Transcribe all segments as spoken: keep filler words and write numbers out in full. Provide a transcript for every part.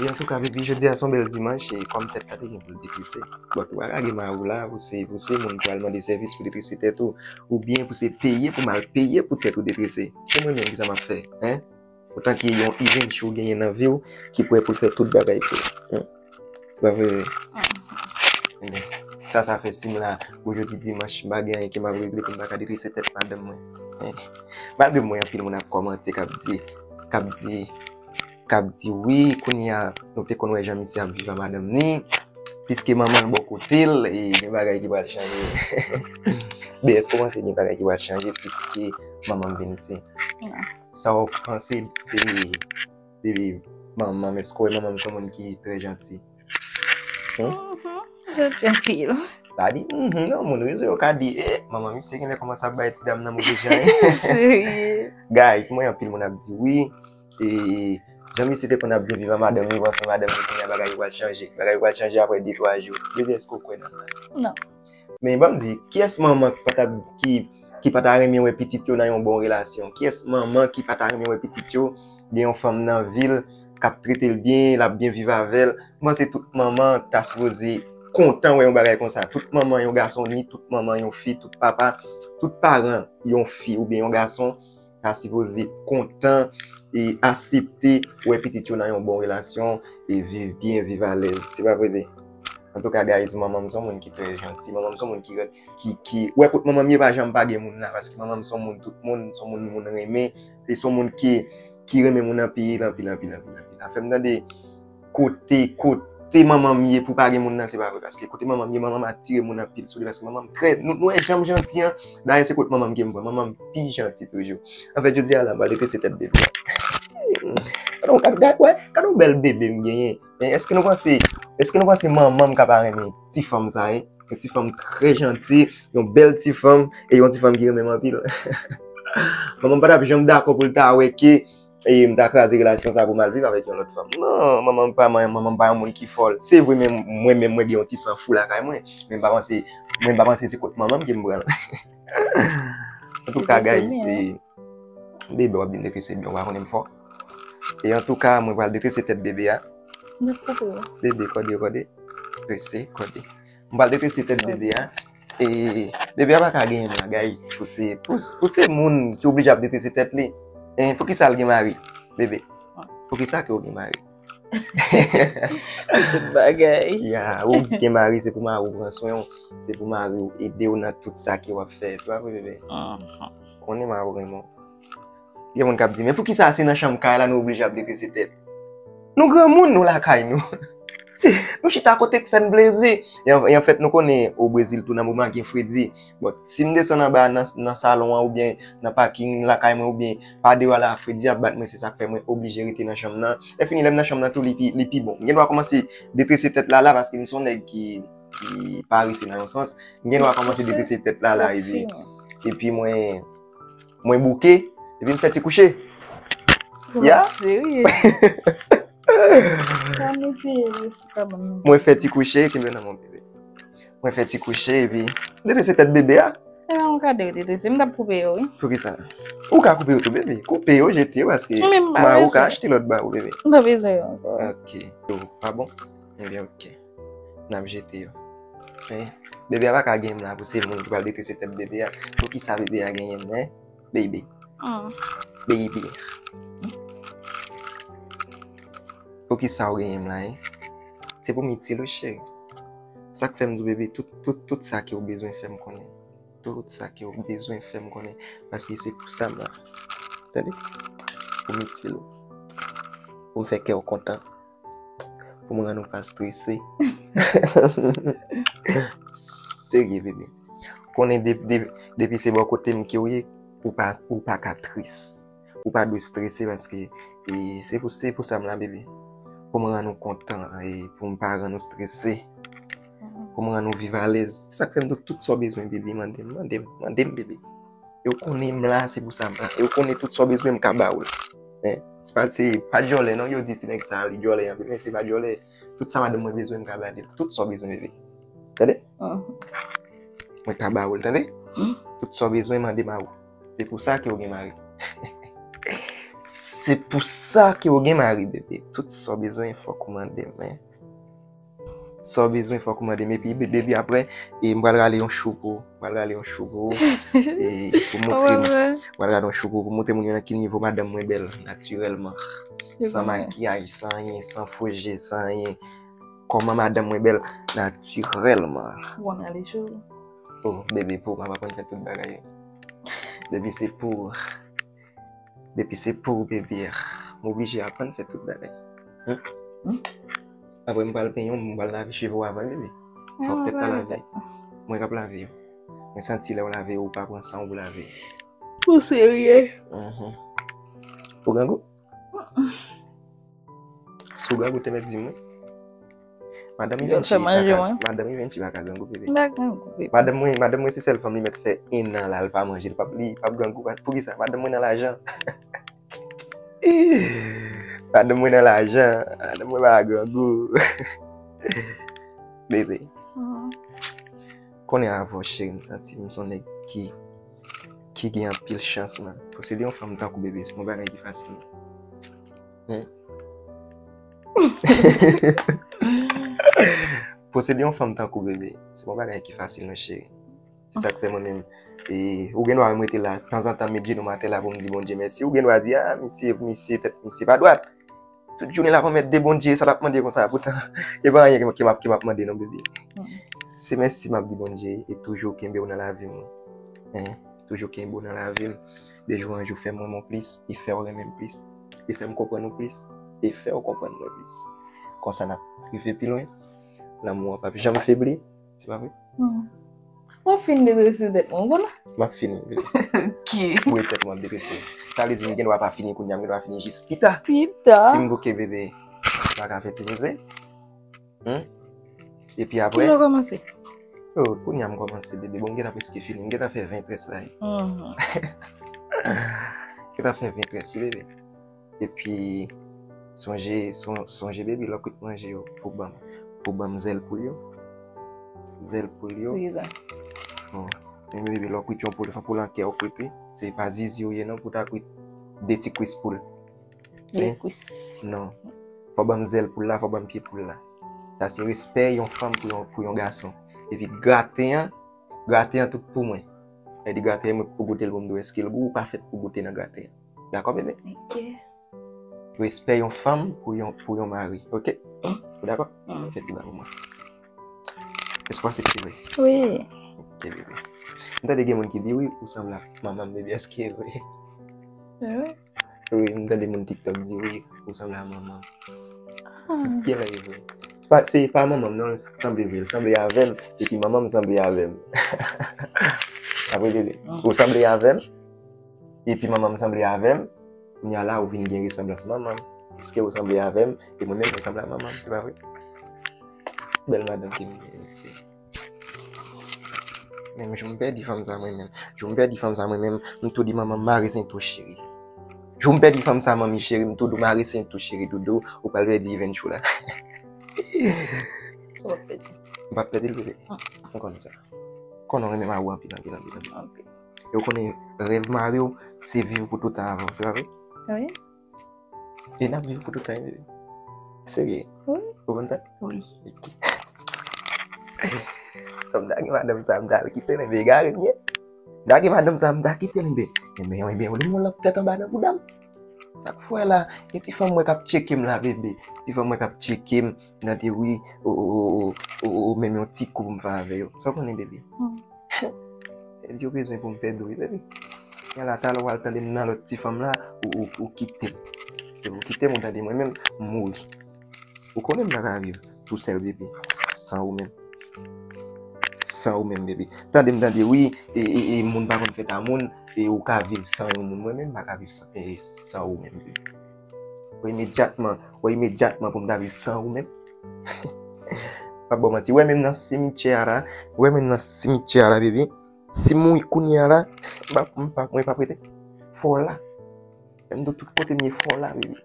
E antouka, baby, jodi a se yon bèl dimanch, e kòm tèt la te gen pou l detrese. But ou pa ka gen mari w la, pou se, pou se moun pou al mande sèvis pou detrese tèt ou, oubyen pou se peye pou m al peye pou tèt ou detrese. Se mwen menm ki sa m ap fè, en? Otan ke yon Even Chou genyen nan vi w, ki prè pou l fè tout bagay pou ou. Hmm. Se pa vre, vre? Ebyen, sa, sa fè si m la, pou jodi dimanch, m pa gen anyen ke m ap regle pou m pa ka detrese tèt madanm mwen. Eh. Malgre m wè anpil moun ap kòmante, k ap di, k ap di, k ap di, wi, kounye a, nou te konn wè jan misye ap viv a madanm ni, piske manman l bò kote l, e gen bagay ki pral chanje. Beyès kòmanse gen bagay ki pral chanje, piske manman m vin isit. Sa w panse de, de manman m? Èske w wè manman m se yon moun ki trè janti? Hmm? Mhm. Janti anpil. Pa di, mhm, non, moun rezo yo ka di, eh, manman misye genlè kòmanse ap bay ti dam nan move jan. Serye. Guys, m wè anpil moun ap di wi, e jan misye te konn ap byen viv a madanm li, panse madanm li kounye a bagay yo pral chanje. Bagay yo pral chanje apre de, twa jou. Baby, èske w kwè nan sa? Non. Men ban m di, kiyès manman ki pa ta, ki, ki pa ta renmen wè pitit yo nan yon bon relasyon? Kiyès manman ki pa ta renmen wè pitit yo gen yon fanm nan vi l k ap trete l byen, l ap byen viv avè l? M panse tout manman ta sipoze kontan wè yon bagay konsa. Tout manman yon gason ni tout manman yon fi, tout papa, tout paran yon fi oubyen yon gason ta sipoze kontan e asepte wè pitit yo nan yon bon relasyon e viv byen, viv alèz. Se pa vre, baby? Antouka, guys, manman m se yon moun ki trè janti. Manman m se yon moun ki, ki, ki, wè kot manman m ye, pa janm pa gen moun la, paske manman m se yon moun tout moun, se yon moun moun renmen, e se yon moun ki, ki renmen moun anpil, anpil, anpil, anpil, anpil. Afè m tande kote, kote manman m ye pou pa gen moun nan, se pa vre, paske kote manman m ye, manman m atire moun anpil sou li, paske manman m trè, nou, nou wè jan m janti an, dayè se kot manman m ke m pran, manman m pi janti toujou. Anfèt, jodi a la, m pral detrese tèt bebe a. Gade yon, gade, gade, wè, gade yon bèl bebe m genyen. Men èske nou panse, èske nou panse manman m ka pa renmen ti fanm sa, en? Yon ti fanm trè janti, yon bèl ti fanm, e yon ti fanm ki renmen m anpil. Manman m pa t ap janm dakò pou l ta wè ke, e, m ta kraze relasyon sa pou m al viv avèk yon lòt fanm. Non, manman m pa, manman m pa yon moun ki fòl. Se vre, men mwen menm, mwen gen yon ti san fou lakay mwen. Men m pa panse, mwen m pa panse se kot manman m ke m pran l. Antouka, guys, e, bebe, w ap vin detrese byen, w pa konnen m fò. E antouka, mwen pral detrese tèt bebe a. N ap koupe yo. Bebe, kòde, kòde. Trese, kòde. M pral detrese tèt bebe a. E bebe a pa ka genyen m la, guys. Pou se, pou, pou se moun ki oblije ap detrese tèt li. E poukisa l gen mari, bebe? Poukisa ke w gen mari? Tout bagay. Ya, ou gen mari, se pou mari w pran swen w, se pou mari w ede w nan tout sa ke w ap fè. Se pa vre, bebe? Konnen mari w renmen w. Gen moun k ap di, men poukisa se nan chanm kay la nou oblije ap detrese tèt? Nou granmoun, nou lakay nou. Nou chita kote k fè n plezi. E an, e anfèt, nou konnen o Brezil tou nan moman gen fredi. But, si m desann anba nan, nan salon an oubyen nan paking lakay mwen oubyen pa deyò a la, fredi ap bat mwen, se sa k fè mwen oblije rete nan chanm nan. Lè fini, lè m nan chanm nan tou, li pi, li pi bon. M gen dwa kòmanse detrese tèt la la paske m se yon nèg ki, ki parese nan yon sans. M gen dwa kòmanse detrese tèt la la epi, epi mwen, mwen bouke, epi m fè ti kouche. Ya? Serye? Sa mete yo sou kabann nan. Mwen fè ti kouche, kenbe nan men w, bebe. Mwen fè ti kouche, epi detrese tèt bebe a. E pa yon kado yo detrese, m t ap koupe yo, wi. Poukisa? Ou ka koupe yo tou, bebe. Koupe yo, jete yo, paske mari w ka achte lòt ba ou, bebe. M pa bezwen yo ankò. Ok. Yo pa bon? Ebyen, ok. N ap jete yo. Men, bebe a pa ka genyen m la pou se moun ki pral detrese tèt bebe a. Poukisa bebe a genyen m, en? Baby. Baby. Poukisa w genyen m la, en? Se pou m itil ou, cheri. Sa k fè m di w, bebe, tout, tout, tout sa ke w bezwen fè m konnen. Tout sa ke w bezwen fè m konnen. Paske se pou sa m la. Tande? Pou m itil ou. Pou m fè kè w kontan. Pou m rann ou pa strese. Serye, bebe. Konnen de, de, depi se bò kote m ke w ye, ou pa, ou pa ka tris. Ou pa dwe strese paske, e, se pou, se pou sa m la, bebe. Pou m rann ou kontan, e, pou m pa rann ou strese. Pou m rann ou viv alèz. Sa k fè m di w tout sa w bezwen, bebe, mande m, mande m, mande m, bebe. Yo konnen m la, se pou sa m la. Yo konnen tout sa w bezwen, m ka ba ou l. Men, se pa, se pa djòlè, non, yo di ti nèg sa, li djòlè anpil, men se pa djòlè. Tout sa madanm mwen bezwen, m ka ba li. Tout sa w bezwen, bebe. Tande? Mwen ka ba ou l, tande? Tout sa w bezwen, mande m a ou. Se pou sa ke w gen mari. Se pou sa ke w gen mari, bebe. Tout sa w bezwen, fòk ou mande m, men. Sa w bezwen, fòk ou mande m. Epi, be-, bebe, apre, e, m pral rale yon chou pou ou. M pral rale yon chou pou ou. E, pou montre m. M pral rale yon chou pou ou, pou montre moun yo nan ki nivo madanm mwen bèl, natirèlman. San makiyaj, san anyen, san fo je, san anyen. Kòman madanm mwen bèl, natirèlman. Ou konn rale chou? Oh, bebe, pou ou, m ap aprann fè tout bagay. Bebe, se pou ou. Depi se pou ou, bebe, m oblije aprann fè tout bagay. Apre, m pral penyen w, m pral lave cheve w avan, bebe. Fòk tèt la lave. Mwen k ap lave yo. Mwen santi lè w lave yo, ou pa pran san w pou lave. Ou serye? Ou grangou? Si w grangou, te mèt di m, wi. Madanm Ivenchi pa ka, madanm Ivenchi pa ka grangou, bebe. M pa grangou, bebe. Madanm mwen, madanm mwen se sèl fanm li mèt fè en an la, l pa manje, li p ap, li p ap grangou. Poukisa? Madanm mwen nan lajan. Madanm mwen nan lajan, madanm mwen pa grangou. Bebe. Konnen avè w, cheri, m santi m se yon nèg ki, ki gen anpil chans, man. Posede yon fanm tankou bebe, se yon bagay ki fasil. Posede yon fanm tankou bebe, se pa yon bagay ki fasil, non, cheri. Se sa k fè mwen menm, e, ou gen dwa wè m rete la, tanzantan, m met jenou m atè la pou m di Bondye mèsi. Ou gen dwa di, ah, misye, misye, tèt misye pa dwat. Tout jounen l ap anmède Bondye, sa l ap mande konsa. Poutan, e pa anyen ke m, ke m ap, ke m ap mande, non, bebe. Se mèsi m ap di Bondye, e toujou kenbe w nan lavi m. Toujou kenbe w nan lavi m. De jou an jou, fè m renmen w plis, e fè w renmen m plis, e fè m konprann ou plis, e fè w konprann mwen plis. Konsa n ap rive pi lwen. Lanmou an p ap janm febli, se pa vre? M ap fin detrese tèt mwen, ou konnen? M ap fini, bebe. Ok. Pou e tèt mwen ap detrese. Sa vle di m gen dwa pa fini kounye a, m gen dwa fini jis pita. Pita. Si m bouke, bebe, m pa ka fè ti poze. Epi apre. Kilè w kòmanse? Oh, kounye a m kòmanse, bebe. Bon, m gentan prèske fini. M gentan fè ven très la. Gentan fè ven très, wi, bebe. Epi, sonje, son-, sonje, bebe, lè w kwit manje yo, pou ban m, pou ban m zèl poul yo. Zèl poul yo. Bon, men bebe, lè w kwit yon poul, se yon poul an kè w kwit, wi. Se pa zizi w ye, non, pou w ta kwit de ti kwis poul. Non. Fò ban m zèl poul la, fò ban m pye poul la. Sa se respè yon fanm pou yon, pou yon gason. Epi graten an, graten an tout pou mwen. Sa vle di graten an, mwen pou goute l pou m di w èske l gou, ou pa fèt pou goute nan graten an. Dakò, bebe? Ok. Respè yon fanm pou yon, pou yon mari, ok? Ou dakò? Fè ti ba pou mwen. Èske w aksepte vre? Wi. Ok, bebe. M tande gen moun ki di, wi, ou sanble ak manman m, bebe. Èske e vre? Wi. Wi, m tande moun TikTok di, wi, ou sanble a manman m. Gen lè e vre. Se pa, se pa manman m, non, sanble vre. L sanble avè m, epi manman m sanble avè m. Apre, bebe, ou sanble avè m, epi manman m sanble avè m. Kounye a la, ou vin gen resanblans manman m. Piske ou sanble avè m, e mwen menm, mwen sanble a manman m, se pa vre? Bèl madanm ke m gen, mesye. Menm jou m pèdi fanm sa mwen menm. Jou m pèdi fanm sa mwen menm, m tou di manman m mare sento cheri. Jou m pèdi fanm sa manmi cheri, m tou di w mare sento cheri doudou, ou pral pèdi Ivenchou la. Ou p ap pèdi. M p ap pèdi l, bebe. M konnen sa. Konnen w renmen mari w anpil, anpil, anpil, anpil. Anpil. E w konnen rèv mari w, se viv pou toutan avè w, se pa vre? Wi. E n ap viv pou toutan, bebe. Serye? Wi. Ou konn sa? Wi. Ok. Kòm m ta gen madanm sa, m ta al kite l, men egare m ye. M ta gen madanm sa, m ta kite l, men. Ebyen, ebyen, ou di moun lan tèt anba nan bouda m. Sa k fè la, gen ti fanm mwen k ap tcheke m la, bebe. Ti fanm mwen k ap tcheke m, m tande wi, o, o, menm yon ti kou pou m fè avè yo. Sa w konnen, bebe? Pèdi w bezwen pou m pèdi w, wi, bebe. Yala, talè w al tande m nan lòt ti fanm la, ou, ou, ou kite m. Ou kite m, ou tande mwen menm, m mouri. Ou konnen m pa ka viv tousèl, bebe, san ou menm. San ou menm, bebe. Tande m, tande, wi, e, e, e, moun pa konn fèt a moun, e ou ka viv san yon moun. Mwen menm, m pa ka viv san, e, san ou menm, bebe. Wè imedyatman, wè imedyatman pou m ta viv san ou menm. Pa ba w manti. Wè menm nan simityè a la, wè menm nan simityè a la, bebe. Si m mouri kounye a la, m pa, m pa, mwen p ap rete. Fò w la. Menm tou, tout kote m ye, fò w la, bebe.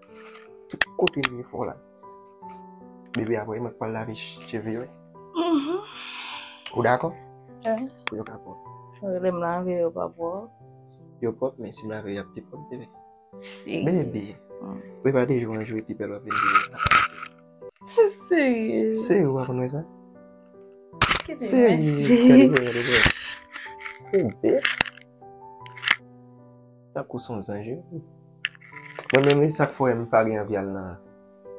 Tout kote m ye, fò w la. Bebe, apre, mwen pral lave ch-, cheve yo. Ou dakò? Wi. Pou yo ka pwòp. Lè m lave yo pa pwòp. Yo pwòp, men si m lave yo, y ap pi pwòp, bebe. Si. Bebe. Prepare jou an jou epi pèl w ap vin vini. Se serye. Serye, w pa konn wè sa? Kite Serye, mèsi. Gade pou gade pou. Koube. Tankou se yon zanj wi. Mwen menm e sa k fè m pa gen anvi al nan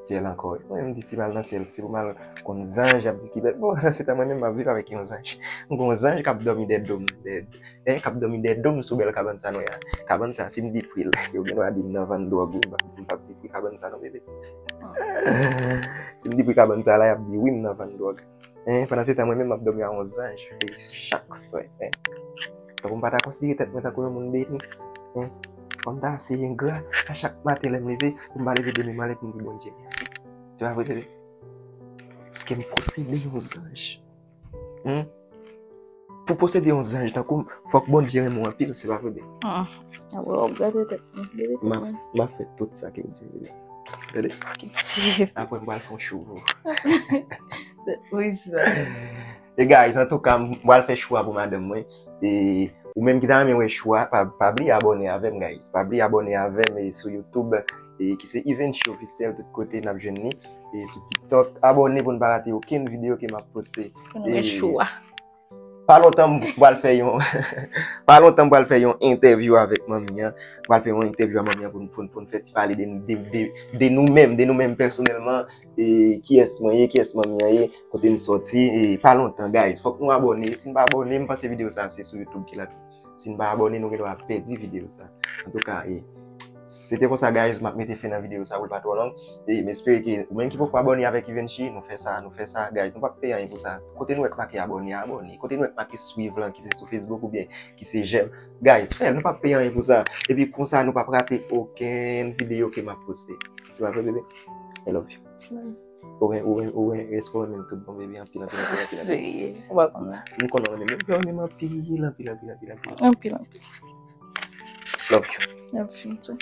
syèl ankò. Mwen menm di si m al nan syèl, se pou m al konn zanj ap di ki bèt. Bon, se tan mwen menm m ap viv avèk yon zanj. M gon zanj k ap dòmi dèyè do m, dèyè, eh, k ap dòmi dèyè do m sou bèl kabann sa nou ye a. Kabann sa, si m di pri l, yo gen dwa di m nan vann dwòg wi, m p ap, m p ap di pri kabann sa non bebe. Si m di pri kabann sa la, y ap di wi m nan vann dwòg. Hein, pandan se tan mwen menm m ap dòmi a yon zanj chak swè. Hein. Tankou m pa ta konsidere tèt mwen tankou yon moun beni. Hein. Fò m ta ase engra a chak maten lè m leve, pou m pa leve demen m ale pou m di Bondye mèsi. Se pa vre, bebe? Paske m posede yon zanj. Hmm? Pou posede yon zanj tankou m, fòk Bondye renmen w anpil, se pa vre, bebe? Apre w ap gade tèt mwen, bebe tèt M a, mwen. M a fè tout sa ke w di, bebe. Tande? Kite. Apre m pral fè yon chou pou ou. Wi, sa. E guys, antouka, m pral fè chou a pou madanm mwen. E ou menm ki ta renmen wè chou a, pa, pa bliye abòne avè m, guys. Pa bliye abòne avè m e sou YouTube, e ki se Even Show Officiel, tout kote n ap jwenn li. E sou TikTok, abòne pou n pa rate okenn videyo ke m ap poste. Pou nou wè chou a. Pa lontan m pral fè yon pa lontan m pral fè yon entèvyou avèk manmi an. M pral fè yon entèvyou a manmi an pou n, pou n, pou n fè ti pale de, de, de, de nou menm, de nou menm pèsonèlman. E kiyès mwen ye, kiyès manmi an ye, kote n sòti. E pa lontan, guys. Fòk nou abòne. Si n pa abòne, m panse videyo sa se sou YouTube ki la. Si n pa abòne, nou gen dwa pèdi videyo sa. Antouka, e, se te konsa, guys, m ap mete fen nan videyo sa pou l pa twò long. E m espere ke ou menm ki poko abòne avèk Evenchi, nou fè sa, nou fè sa, guys. Nou p ap peye anyen pou sa. Kote nou wè k make abòne, abòne. Kote nou wè k make swiv lan, ki se sou Facebook oubyen ki se jèm, guys, fè l. Nou p ap peye anyen pou sa. Epi konsa, nou p ap rate okenn videyo ke m ap poste. Se pa vre, bebe? I love you. Ou ren-, ou ren-, ou ren-, èske ou renmen m tout bon, bebe? Anpil, anpil, anpil, anpil, anpil. Serye. Ou pa konn la. M konnen ou renmen m, ou renmen m anpil, anpil, anpil, anpil, anpil, anpil. Anpil, anpil. Love you. Love you too.